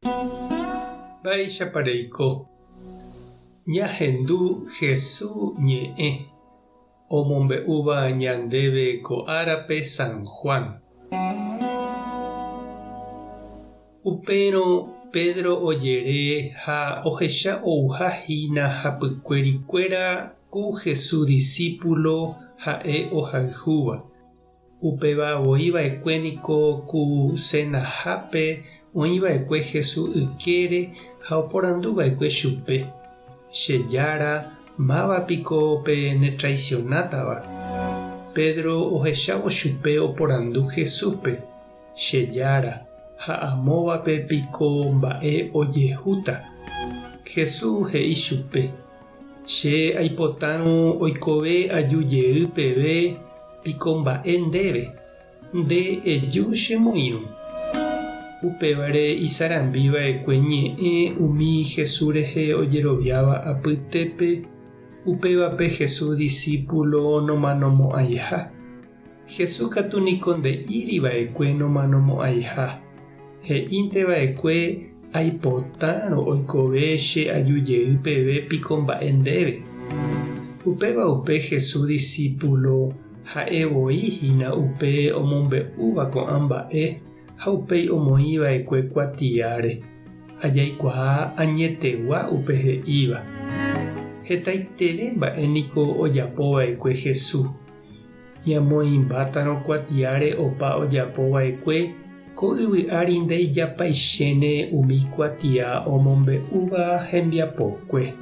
Mba'éichapa reiko? Ñahendu Hesu ñe'ẽ omombe'úva ñandéve ko árape San Juan. Upérõ Pedro ojere ha ohecha ouha hína hapykuerikuéra ku Hesu disípulo ha'e ohayhúva. Upéva voi va'ekue niko ku senahápe oĩ va'ekue Jesús ykére ha oporandu va'ekue chupe, Che Jára, máva piko pe netraisionátava? Pedro ohechávo chupe oporandu Jesúspe, Che Jára, ha amóvape piko mba'e ojehúta? Jesús he'i chupe, Che aipotárõ oikove aju jey peve piko mba'e ndéve, nde eju che moirũ. Upévare isarambi va'ekue ñe'ẽ umi Jesús rehe ojeroviáva apytépe, upévape Jesús disípulo nomanomo'ãiha. Jesús katu niko nde'íri va'ekue nomanomo'ãiha, he'ínte va'ekue aipotárõ oikove che aju jey peve piko mba'e ndéve. Upéva upe Jesús disípulo ha'e voi hína upe omombe'úva ko'ã mba'e ha upéi omoĩ va'ekue kuatiáre, ha jaikuaa añetegua upe he'íva. Hetaiteve mba'e niko ojapo va'ekue Jesús. Ñamoĩmbátarõ kuatiáre opa ojapo va'ekue, ko yvy ári ndaijapaichéne umi kuatia omombe'úva hembiapokue.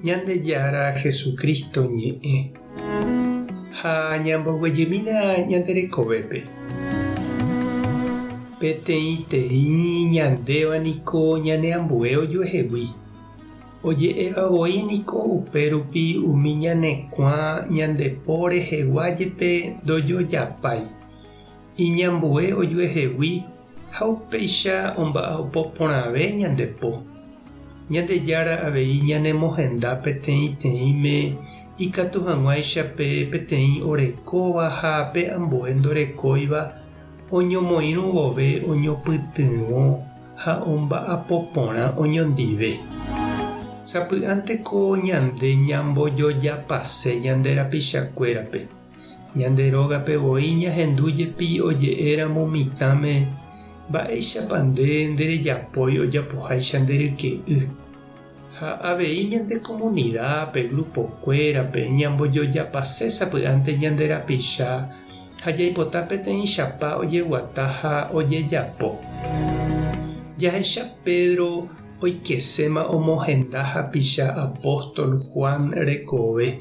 Ñandejára Jesucristo ñe'ẽ. Ha ñamboguejymína ñande rekovépe. Peteĩteĩ ñandéva niko ñaneambue ojuehegui. Oje'éva voi niko upérupi umi ñane kuã ñande po rehegua jepe ndojojapái, iñambue ojuehegui ha upéicha omba'apo porãve ñande po. Ñandejára avei ñanemohenda peteĩteĩme ikatu hag̃uáicha pe peteĩ orekóva ha pe ambue ndorekóiva oñomoirũ vove oñopytyvõ ha omba'apo porã oñondive. Sapy'ánteko ñande ñambojojapase ñande rapichakuérape. Ñande rógape voi ñahendu jepi oje'éramo mitãme mba'éichapa nde nderejapói ojapoháicha nde ryke'y. Ha avei ñande komunidápe, grupokuérape, ñambojojapase sapy'ánte ñande rapicha ha jaipota peteĩchapa ojeguata ha ojejapo. Jahecha Pedro oikeséma omohenda hapicha apóstol Juan rekove,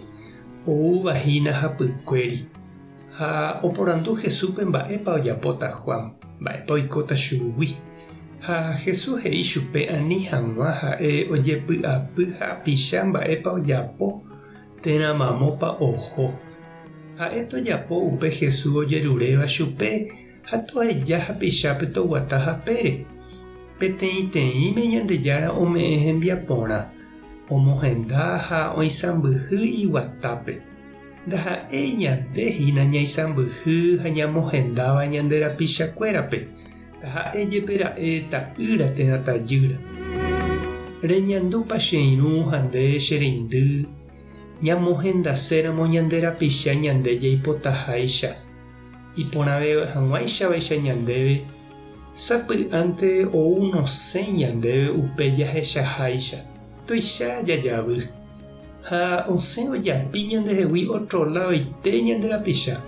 oúva hína hapykuéri. Ha oporandu Jesúspe mba'épa ojapóta Juan, mba'épa oikóta chugui. Ha Jesús he'i chupe ani hag̃ua ha'e ojepy'apy hapicha mba'épa ojapo térã mamópa oho. Ha'e tojapo upe Jesús ojeruréva chupe ha toheja hapichápe toguata hapére. Peteĩteĩme Ñandejára ome'ẽ hembiaporã, omohenda ha oisãmbyhy iguatápe. Ndaha'éi ñande hína ñaisãmbyhy ha ñamohendáva ñande rapichakuérape. Taha'e jepe ra'e ta'ýra térã tajýra. Reñandúpa che irũ ha nde che reindy, ñamohendaséramo ñande rapicha ñande jaipotaháicha, iporãve hag̃uáichavaicha ñandéve, sapy'ánte ou nosẽi ñandéve upe jahechaháicha, tuicha jajavy, ha osẽ ojapi ñandehegui ótro ladoite ñande rapicha.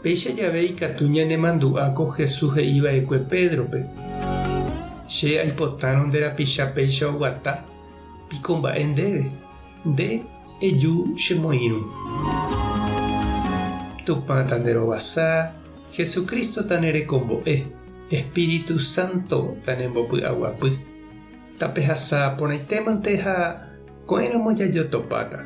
Péicha jave ikatu ñanemandu'a ko Jesús he'i va'ekue Pédrope, Che aipotárõ nde rapicha péicha oguata, piko mba'e ndéve, nde eju chemoirũ. Tupã tanderovasa, Jesucristo tanerekombo'e, Espíritu Santo tanembopy'aguapy. Tapehasa porãitémante ha ko'ẽramo jajotopáta.